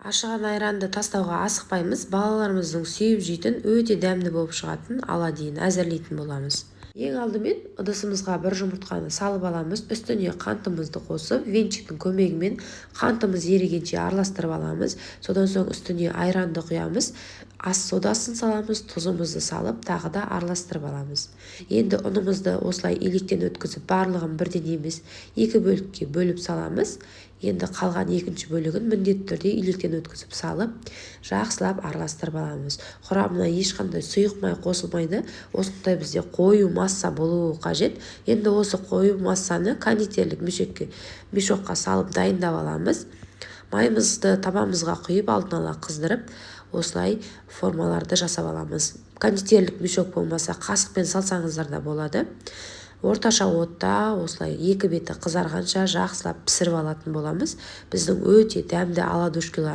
Ашыған айранды тастауға асықпаймыз. Балаларымыздың сүйіп жейтін, өте дәмді болып шығатын оладьины әзірлейтін боламыз. Ең алдымен ыдысымызға бір жұмыртқаны салып аламыз. Үстіне қантымызды қосып, венчиктің көмегімен қантымыз ерігенше араластырып аламыз. Содан соң үстіне айранды құямыз, ас содасын саламыз, тұзымызды салып, тағы да араластырып аламыз. Енді ұнымызды осылай електен өткізіп, барлығын бірден емес, екі бөлікке бөліп саламыз. Енді қалған екінші бөлігін міндетті түрде електен өткізіп салып, жақсылап араластырып аламыз. Құрамына ешқандай сұйық май қосылмайды. Осындай бізде қою масса болуы қажет. Енді осы қою массаны кондитерлік мешокқа салып, дайындап аламыз. Майымызды табамызға құйып, алдын ала қыздырып, осылай формаларды жасап аламыз. Кондитерлік мешок болмаса, қасықпен салсаңыздар да болады. Орташа отта осылай екі беті қызарғанша жақсылап пісіріп алатын боламыз. Біздің өте дәмді оладушкилар